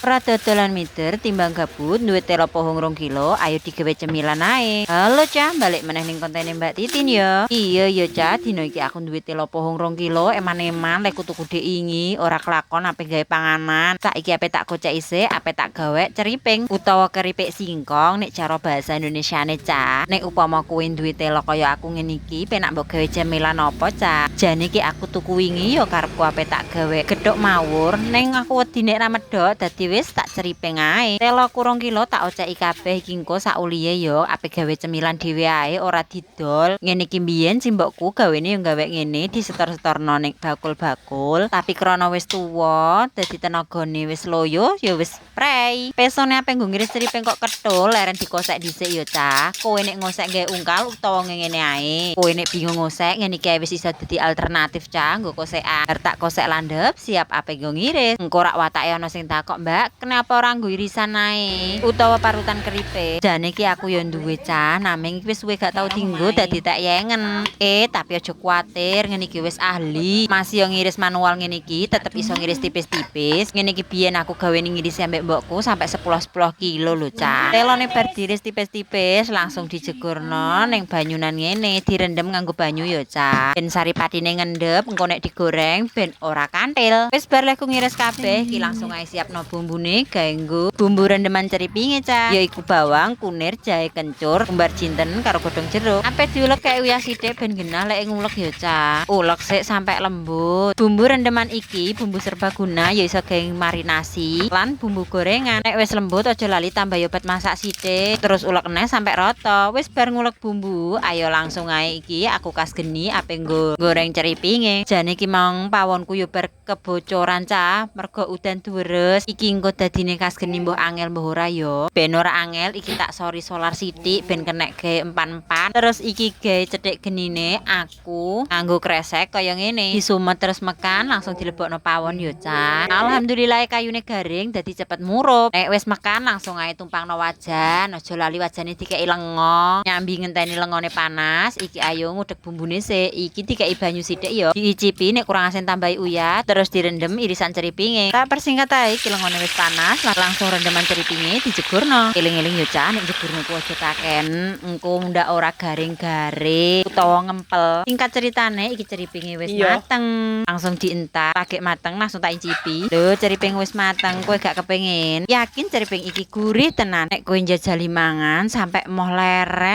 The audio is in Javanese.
Ora dodolan mider timbang gabut duwe telo pohong 2 kilo, ayo digawe cemilan ae. Halo, Cah, balik meneh ning kontene Mbak Titin ya. Iya ya, Cah, dina iki aku duwe telo pohong 2 kilo, eman-eman lek tuku dek ingi ora kelakon ape gawe panganan. Saiki ape tak kocek isik, ape tak gawe ceriping utawa keripik singkong nek cara bahasa Indonesiane, Cah. Nek upama kowe duwe telo kaya aku ngene iki, penak mbok gawe cemilan apa, Cah? Jane iki aku tuku wingi ya karepku ape tak gawe gethuk mawur, ning aku wedi nek ra medhok, dadi wis tak ceriping ae. Telo 2 kilo tak oceki kabeh iki, engko sak uliye ya ape gawe cemilan dhewe ae, ora didol. Ngene iki mbiyen simbokku gawene yo gawe ngene, disetor-setorno ning bakul-bakul, tapi krana wis tuwa dadi tenagane wis loyo, ya wis prei. Pesone ape nggo ngiris ceriping kok ketul, leren dikosek dhisik ya, Cah. Kowe nek ngosek gawe ungkal utawa ngene ae. Kowe nek bingung ngosek, ngene iki wis iso dadi alternatif, Cah, nggo kosekan. Bar tak kosek landhep, siap ape nggo ngiris. Engko rak watake ana sing takok, "Mbak, kenapa ora nggo irisan ae utawa parutan keripik?" Jane iki aku ya duwe, Cah, naming iki wis suwe gak tau dinggo, dadi tak yengen. Eh, tapi aja kuwatir, ngene iki wis ahli. Masih yo ngiris manual ngene iki tetep iso ngiris tipis-tipis. Ngene iki biyen aku gawe ngiris ambek mbokku sampai 10-10 kilo lho, Cah. Telone bar diiris tipis-tipis langsung dijegurno ning banyunan ngene, direndem nganggo banyu ya, Cah. Ben saripatine ngendep, engko nek digoreng ben ora kantil. Wis bar lehku ngiris kabeh, iki langsung ae siapno bumbune gawe nggo bumbu rendeman ceripinge, Cah. Yaiku bawang, kunir, jahe kencur, kumbar jinten karo godhong jeruk. Ape diulek kek uyah sithik ben genah lek ngulek ya, Cah. Ulek sik sampai lembut. Bumbu rendeman iki bumbu serbaguna ya, iso gawe marinasi lan bumbu gorengan. Nek wis lembut aja lali tambah obat masak sithik. Terus ulek neh sampai rata. Wis bar ngulek bumbu, ayo langsung ae iki aku kas geni ape nggo goreng ceripinge. Jane iki mang pawonku yo bar kebocoran, Cah, mergo udan deres. Iki engko dadine kas geni mbuh angel mbuh ora yo. Ben ora angel, iki tak sori solar sithik ben kenek gawe empan-empan. Terus iki gawe cethik genine aku nganggo kresek kaya ngene. Disumet terus mekan langsung dilebokno pawon yo, Cah. Alhamdulillah kayune garing, dadi cepet murup. Nek wis mekan langsung ae tumpangno wajan, aja lali wajane dikeki lenga. Nyambi ngenteni lengone panas, iki ayo ngudek bumbune sik. Iki dikeki banyu sithik yo. Diicipi, nek kurang asin tambahi uyah, terus direndem irisan ceripinge. Tak persingkat ae, iki lengone wis panas, langsung rendeman ceripinge dijegurno. Eling-eling yo, Cah, nek jegurno ku aja kaken, engko ndak ora garing-garing utawa ngempel. Singkat ceritane iki ceripinge wis mateng. Langsung dientak, lagi mateng langsung tak icipi. Lho, ceriping wis mateng, kowe gak kepengin? Yakin ceriping iki gurih tenan. Nek kowe njajali mangan sampai moh leren.